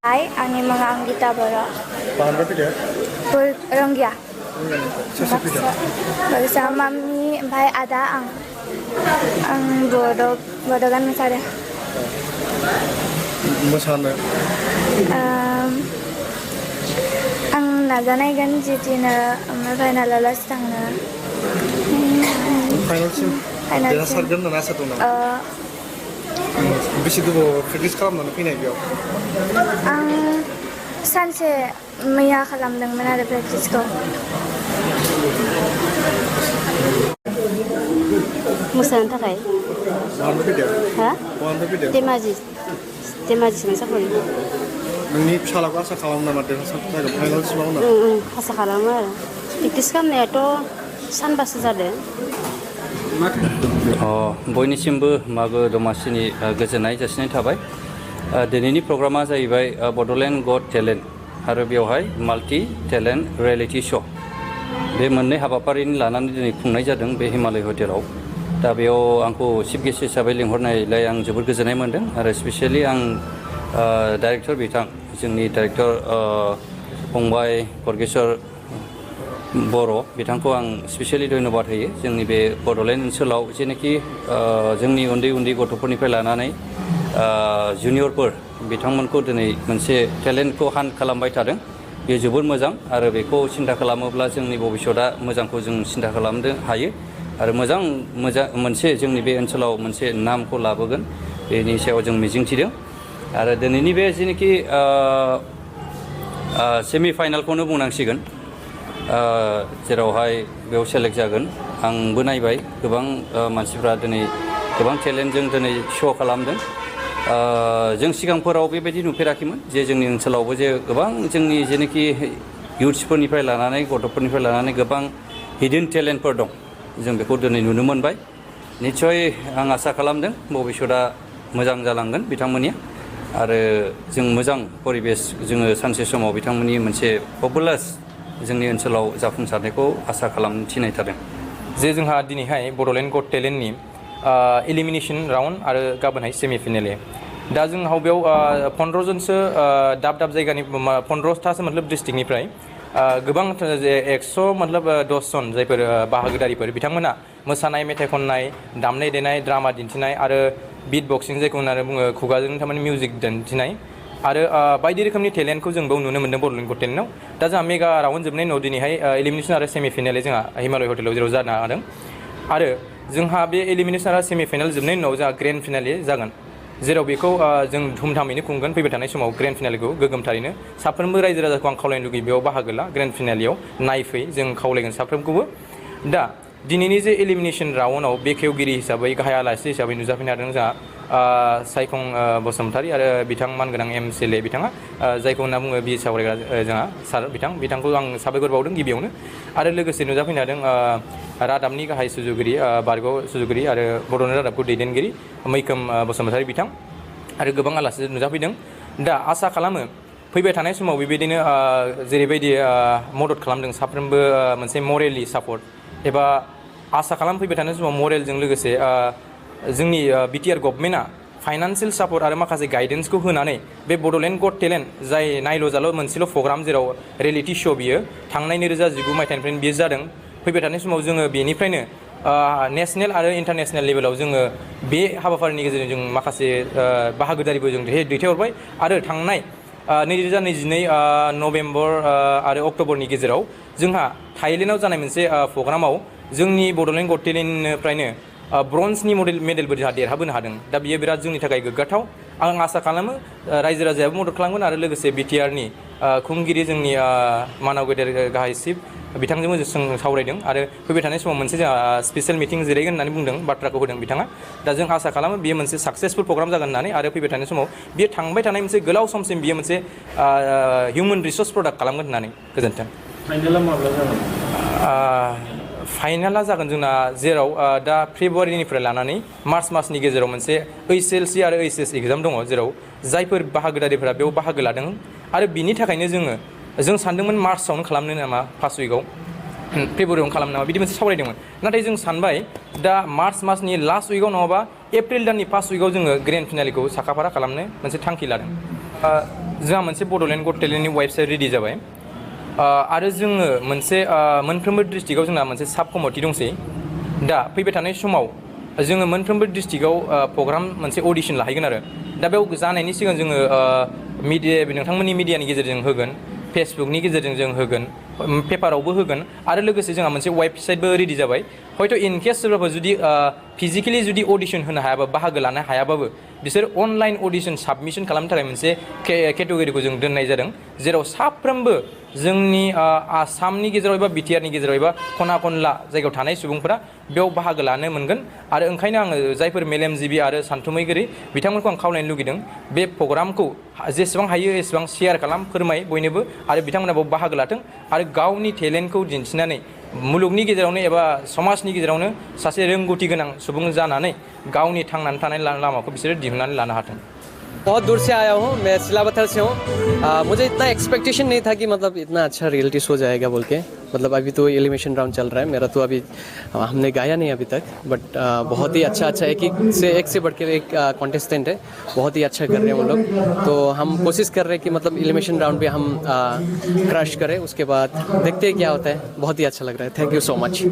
Hai, आंनि मुङा अंगिता बर'। Bahan berapa dia? Ronggia. Sesi beda. Bersama mami ओमफ्राय आदा आं Bodoland मोसादों। Mosaनो? आं नाजानायगोन जितिनो ओमफ्राय फाइनालाव लासै थांनो। Finalसिम देरहासारगोन होनना आसा दं नामा? बेसे गोबाव प्रेक्टिस खालामनानै फैनाय बेयाव? आं सानसे मैया खालामदोंमोन आरो प्रेक्टिसखौ। मोसानो थाखाय बहानिफ्राय फैदों? हा? बहानिफ्राय फैदों? धेमाजिसिम साफरि। नोंनि फिसालाखौ आसा खालामो नामा देरहासार जागोन फाइनालसिमाव होनना? आसा खालामो आरो प्रेक्टिस खालामनायाथ' सानबासो जादों। बयनिसिमबो मागो दमासिनि गोजोननाय जासिनाय थाबाय। दिनैनि प्रग्रामा जाहैबाय बड'लेण्ड गट टेलेन्ट आरो बेवहाय माल्टि टेलेन्ट रियेलिटि श' बे मोननै हाबाफारिनि लानानै दिनै खुंनाय जादों बे हिमालय हटेलाव। दा बेयाव आंखौ चिफ गेस्ट हिसाबै लिंहरनायलाय आं जोबोद गोजोननाय मोन्दों आरो स्पेसियेलि आं डाइरेक्टर बिथां जोंनि डाइरेक्टर फंबाय खरगेश्वर बर' बिथांखौ आं स्पेसियेलि धन्यबाद होयो। जोंनि बे बड'लेण्ड ओनसोलाव जेनाखि जोंनि उन्दै उन्दै गथ'फोरनिफ्राय लानानै जुनियरफोर बिथांमोनखौ दिनै मोनसे टेलेन्टखौ हान्ट खालामबाय थादों। बेयो जोबोद मोजां आरो बेखौ सिन्था खालामोब्ला जोंनि भबिष्यतआ मोजांखौ जों सिन्था खालामनो हायो आरो मोजां मोनसे जोंनि बे ओनसोलाव मोनसे नामखौ लाबोगोन बेनि सायाव जों मिजिंथिदों। आरो दिनैनि बे जेनाखि सेमि फाइनालखौनो बुंनांसिगोन जेरावहाय बेयाव सेलेक्ट जागोन। आंबो नायबाय गोबां मानसिफ्रा दिनै गोबां टेलेन्टजों दिनै श' खालामदों। जों सिगांफोराव बेबायदि नुफेराखैमोन जे जोंनि ओनसोलावबो जे गोबां जोंनि जेनाखि इयुथ्सफोरनिफ्राय लानानै गथ'फोरनिफ्राय लानानै गोबां हिडन टेलेन्टफोर दं जों बेखौ दिनै नुनो मोनबाय। निस्सय आं आसा खालामदों भबिष्यतआ मोजां जालांगोन बिथांमोननिया आरो जों मोजां परिबेस जोङो सानसे समाव बिथांमोननि मोनसे पपुलार जोंनि ओनसोलाव जाफुंसारनायखौ आसा खालामथिनाय थादों। जे जोंहा दिनैहाय बड'लेण्ड गट टेलेन्टनि एलिमिनेशन राउन्ड आरो गाबोनहाय सेमि फाइनाल। दा जोंहा बेयाव 15 जनसो दाब दाब जायगानि 15थासो मतलब डिस्ट्रिक्टनिफ्राय गोबां 100 मतलब 10 जन जायफोर बाहागोदारिफोर बिथांमोना मोसानाय मेथाइ खननाय दामनाय देनाय ड्रामा दिन्थिनाय आरो बिट बक्सिं जायखौ होननानै बुङो खुगाजों थारमाने मिउजिक दिन्थिनाय आरो बायदि रोखोमनि टेलेन्टखौ जों बेयाव नुनो मोन्दों बड'लेण्ड गट टेलेन्टआव। दा जोंहा मेगा राउन्ड जोबनायनि उनाव दिनैहाय एलिमिनेशन आरो सेमि फाइनाल जोंहा हिमालय हटेलाव जेराव जानो हादों आरो जोंहा बे एलिमिनेशन आरो सेमि फाइनाल जोबनायनि उनाव जोंहा ग्रेन्ड फाइनाल जागोन जेराव बेखौ जों धुमधामैनो खुंगोन। फैबाय थानाय समाव ग्रेन्ड फाइनालखौ गोगोमथारैनो साफ्रोमबो रायजो राजाखौ आं खावलायनो लुगैयो बेयाव बाहागो ला ग्रेन्ड फाइनालाव नायफै जों खावलायगोन साफ्रोमखौबो। दा दिनैनि जे एलिमिनेशन राउन्डआव बेखेवगिरि हिसाबै गाहाय आलासि हिसाबै नुजाफैनो हादों जोंहा सायखं बसुमतारी आरो बिथां मानगोनां MCLA बिथाङा जायखौ होनना बुङो बि सावरायग्रा जोंहा सार बिथांखौ आं साबायखर बावदों गिबियावनो। आरो लोगोसे नुजाफैनो हादों रादाबनि गाहाय सुजुगिरि बारग' सुजुगिरि आरो बड'लेण्ड रादाबखौ दैदेनगिरि मैखोम बसुमतारी बिथां आरो गोबां आलासि नुजाफैदों। दा आसा खालामो फैबाय थानाय समाव बेबायदिनो जेरैबायदि मदद खालामदों साफ्रोमबो मोनसे मरेलि सापर्ट एबा आसा खालाम फैबाय थानाय समाव मरेलजों लोगोसे जोंनि बिटिआर गभर्नमेन्टआ फाइनान्सियेल सापर्ट आरो माखासे गाइडेन्सखौ होनानै बे बड'लेण्ड गट टेलेन्ट जाय नायल' जाल' मोनसेल' प्रग्राम जेराव रियेलिटि श' बियो थांनाय 2019 मायथाइनिफ्रायनो बियो जादों। फैबाय थानाय समाव जोङो बेनिफ्रायनो नेसनेल आरो इन्टारनेसनेल लेभेलाव जोङो बे हाबाफारिनि गेजेरजों जों माखासे बाहागोदारिबो जों दैथायहरबाय आरो थांनाय 2022 नभेम्बर आरो अक्ट'बरनि गेजेराव जोंहा थाइलेण्डआव जानाय मोनसे प्रग्रामाव जोंनि बड'लेण्ड गट टेलेन्टनिफ्रायनो ब्रन्जनि मेडेलबो जोंहा देरहाबोनो हादों। दा बियो बिराद जोंनि थाखाय गोग्गाथाव। आं आसा खालामो रायजो राजायाबो मदद खालामगोन आरो लोगोसे बिटिआरनि खुंगिरि जोंनि मानाव गेदेर गाहाय चिफ बिथांजोंबो जों सावरायदों आरो फैबाय थानाय समाव मोनसे जोंहा स्पेसियेल मिटिं जिरायगोन होननानै बुंदों बाथ्राखौ होदों बिथाङा। दा जों आसा खालामो बियो मोनसे साक्सेसफुल प्रग्राम जागोन होननानै आरो फैबाय थानाय समाव बियो थांबाय थानाय मोनसे गोलाव समसिम बियो मोनसे हिउमेन रिसोर्स प्रडाक्ट खालामगोन होननानै गोजोन्थों। फाइनाला माब्ला जागोन? फाइनाला जागोन जोंना जेराव दा फेब्रुवारिनिफ्राय लानानै मार्च मासनि गेजेराव मोनसे HLC आरो HS एग्जाम दङ जेराव जायफोर बाहागोदारिफोरा बेयाव बाहागो लादों आरो बिनि थाखायनो जों सानदोंमोन मार्चआवनो खालामनो नामा फार्स्ट उइकआव फेब्रुवारियावनो खालामनो नामा बिदि मोनसे सावरायदोंमोन। नाथाय जों सानबाय दा मार्च मासनि लास्ट उइकआव नङाबा एप्रिल दाननि फार्स्ट उइकआव जोङो ग्रेन्ड फाइनालखौ साखाफारा खालामनो मोनसे थांखि लादों। जोंहा मोनसे बड'लेण्ड गट टेलेन्टनि वेबसाइट रेडि जाबाय आरो जोङो मोनसे मोनफ्रोमबो डिस्ट्रिक्टआव जोंना मोनसे साब कमिटि दंसै दा फैबाय थानाय समाव जोङो मोनफ्रोमबो डिस्ट्रिक्टआव प्रग्राम मोनसे अडिशन लाहैगोन आरो दा बेयाव जानायनि सिगां जोङो मिडिया नोंथांमोननि मिडियानि गेजेरजों होगोन फेसबुकनि गेजेरजों जों होगोन पेपारावबो होगोन आरो लोगोसे जोंहा मोनसे वेबसाइटबो रेडि जाबाय हयथ' इन केस सोरबाफोर जुदि फिजिकेलि जुदि अडिशन होनो हायाबा बाहागो लानो हायाबाबो बिसोर अनलाइन अडिशन साबमिशन खालामनो थाखाय मोनसे केटेगरिखौ जों दोननाय जादों जेराव साफ्रोमबो जोंनि आसामनि गेजेराव एबा बिटिआरनि गेजेराव एबा खना खनला जायगायाव थानाय सुबुंफोरा बेयाव बाहागो लानो मोनगोन आरो ओंखायनो आङो जायफोर मेलेमजिबि आरो सानथुमैगिरि बिथांमोनखौ आं खावलायनो लुगैदों बे प्रग्रामखौ जेसेबां हायो एसेबां शेयार खालाम फोरमाय बयनोबो आरो बिथांमोना बेयाव बाहागो लाथों आरो गावनि टेलेन्टखौ दिन्थिनानै मुलुगनि गेजेरावनो एबा समाजनि गेजेरावनो सासे रोंगौथि गोनां सुबुं जानानै गावनि थांनानै थानाय लामाखौ बिसोरो दिहुननानै लानो हाथों। बहुत दूर से आया हूँ, मैं सिलावथल से हूँ। मुझे इतना एक्सपेक्टेशन नहीं था कि मतलब इतना अच्छा रियलिटी शो जाएगा बोल के। मतलब अभी तो एलिमिनेशन राउंड चल रहा है, मेरा तो अभी हमने गाया नहीं अभी तक, बट बहुत ही अच्छा एक से बढ़ के एक कॉन्टेस्टेंट है, बहुत ही अच्छा कर रहे हैं वो लोग। तो हम कोशिश कर रहे हैं कि मतलब एलिमिनेशन राउंड पे हम क्रश करें, उसके बाद देखते हैं क्या होता है। बहुत ही अच्छा लग रहा है। Thank you so much.